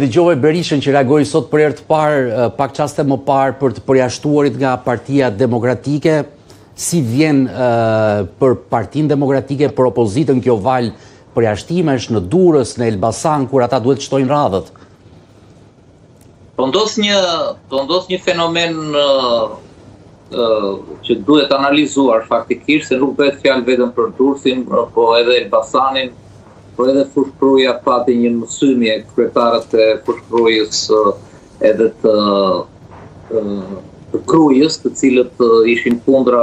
Dëgjove Berishën që reagoi sot për herë të parë, pak çaste më parë për të përjashtuarit nga Partia Demokratike, si vjen për Partinë Demokratike, për opozitën kjo valë përjashtimesh në Durrës, në Elbasan, kur ata duhet të shtojnë radhët? Po ndodh një, po ndodh një fenomen që duhet analizuar faktikisht se nuk bëhet fjalë vetëm për Durrësin, po edhe Elbasanin, Po edhe Fushë-Kruja pati një mësymje, kryetarët e Fushë-Krujës edhe të të Krujës, të cilët ishin kundra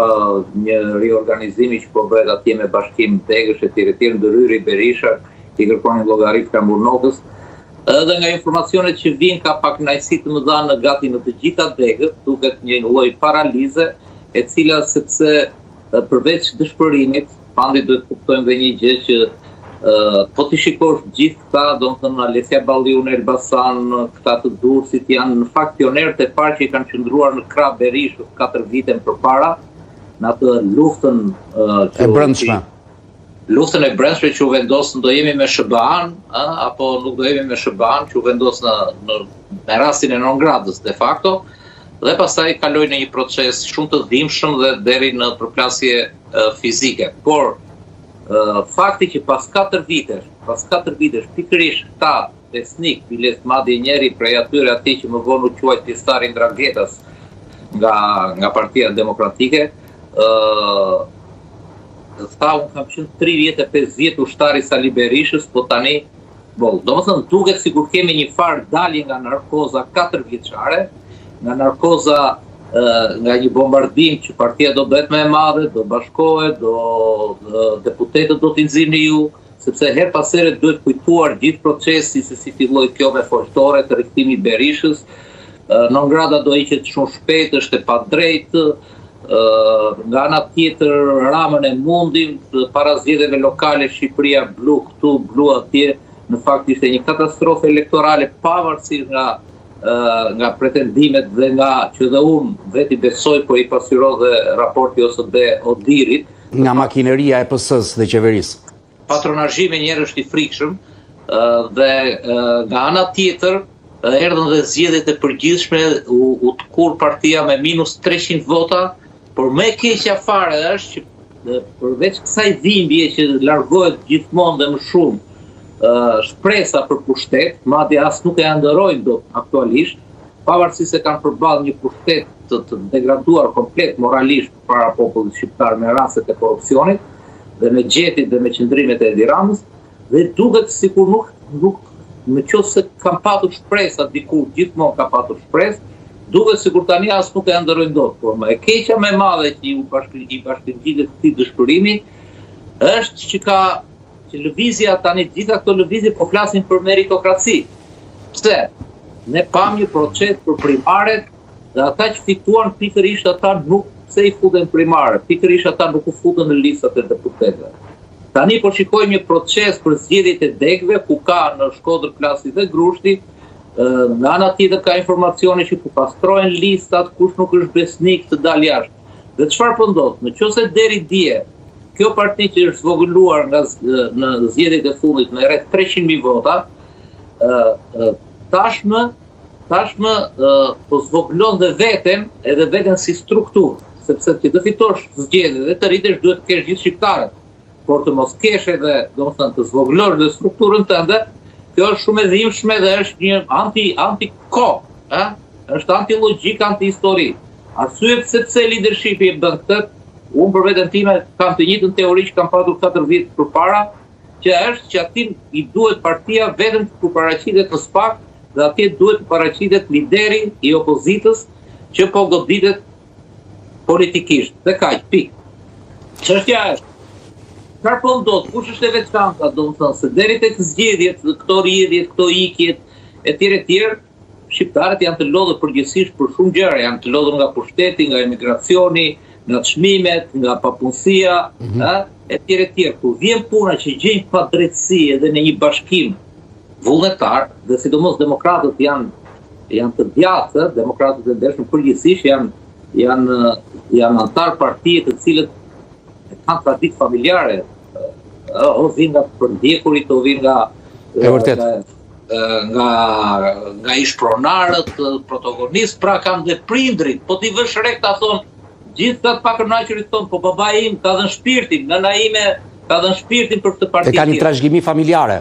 një riorganizimi që po bëhet atje me bashkim degësh e tjerë e tjerë, ndërhyri Berisha, i kërkonin llogari Flamur Nokës. Edhe nga informacionet që vijnë ka pakënaqësi të mëdha në gati në të gjitha degët, duket një lloj paralize, e cila sepse përveç dëshpërimit, Pandi duhet të kuptojmë dhe një gjë që po t'i shikosh gjithë këta, domethënë Alesia Balliu në Elbasan, këta të Durrësit janë në fakt pionerët e parë që i kanë qëndruar në krah Berishës 4 vite më përpara, në atë luftën që e brendshme. Luftën e brendshme që u vendos do jemi me SHBA-n, apo nuk do jemi me SHBA-n, që u vendos në në me rastin e Non Gratës de facto, dhe pastaj kaloi në një proces shumë të dhimbshëm dhe deri në përplasje fizike. Por fakti që pas 4 vitesh, pas 4 vitesh pikërisht këta besnik, biles madje njëri prej atyre atij që më vonë u quajt pjesëtar i Ndranghetas nga nga Partia Demokratike, ë tha unë kam qenë 35 vjet ushtar i Sali Berishës, po tani boll. Domethënë duket sikur kemi një farë dalje nga narkoza 4 vjeçare, nga narkoza nga një bombardim që partia do bëhet më e madhe, do bashkohet, do deputetët do t'i nxirrni ju, sepse herë pas here duhet kujtuar gjithë procesi se si filloi kjo me foltore të rikthimi i Berishës, non grata do hiqet shumë shpejt, është e padrejtë, nga ana tjetër Ramën e mundim, para zgjedhjeve lokale Shqipëria blu këtu, blu atje, në fakt ishte një katastrofë elektorale pavarësisht nga nga pretendimet dhe nga që dhe unë vetë i besoj, po i pasqyron dhe raporti OSBE ODIHR-it. Nga makineria e PS-së dhe qeverisë. Patronazhimi njëherë është i frikshëm dhe nga ana tjetër erdhën dhe zgjedhjet e përgjithshme u, u tkurr partia me minus 300 vota, por më e keqja fare është që përveç kësaj dhimbje që largohet gjithmonë dhe më shumë shpresa për pushtet, madje as nuk e ëndërrojnë dot aktualisht, pavarësisht se kanë përballë një pushtet të, të degraduar komplet moralisht para popullit shqiptar me rastet e korrupsionit dhe me gjetjet dhe me qëndrimet e Edi Ramës, dhe duket sikur nuk nuk në qoftë se kanë patur shpresa diku, gjithmonë ka patur shpresë, duket sikur tani as nuk e ëndërrojnë dot, por më e keqja më e madhe që i bashkë i bashkëngjitet këtij dëshpërimi është që ka që lëvizja tani të gjitha këto lëvizje po flasin për meritokraci. Pse? Ne pamë një proces për primaret dhe ata që fituan pikërisht ata nuk pse i futën primaret, pikërisht ata nuk u futën në listat e deputetëve. Tani po shikojmë një proces për zgjedhjet e degëve ku ka në Shkodër plasi dhe grushti, nga ana tjetër ka informacione që po pastrohen listat, kush nuk është besnik të dalë jashtë. Dhe çfarë po ndodh? Në qoftë se deri dje kjo parti që është zvogëluar nga në zgjedhjet e fundit me rreth 300.000 vota, ë tashmë tashmë po zvogëlon dhe veten, edhe veten si strukturë, sepse që të fitosh zgjedhjet dhe të rritesh duhet të kesh gjithë shqiptarët, por të mos kesh edhe, domethënë të zvogëlosh dhe strukturën tënde, kjo është shumë e dhimbshme dhe është një anti anti kohë, ë? Është anti logjikë, anti histori. Arsyet se pse leadershipi e bën këtë, unë për veten time kam të njëjtën teori që kam patur 4 vjet përpara, që është që atij i duhet partia vetëm kur paraqitet në SPAK dhe atje duhet të paraqitet lideri i opozitës që po goditet politikisht. Dhe kaq, pikë. Çështja është Çfarë po ndodh? Kush është e veçanta, domethënë se deri tek zgjedhjet, këto rrjedhjet, këto ikjet etj etj, Shqiptarët janë të lodhur përgjithësisht për shumë gjëra, janë të lodhur nga pushteti, nga emigracioni, nga çmimet, nga papunësia, mm -hmm. ë, etj etj. Kur vjen puna që gjejnë padrejtësi edhe në një bashkim vullnetar, dhe sidomos demokratët janë janë të djathtë, demokratët e ndershëm përgjithësisht janë janë janë anëtarë partie të cilët kanë traditë familjare, o vijnë nga të përndjekurit, o vijnë nga E vërtetë. nga nga ish pronarët, protagonistë, pra kanë dhe prindrit, po t'i vësh re këta thonë, gjithë këta të pakënaqurit thonë, po babai im ka dhënë shpirtin, nëna ime ka dhënë shpirtin për këtë parti. E ka një trashëgimi familjare.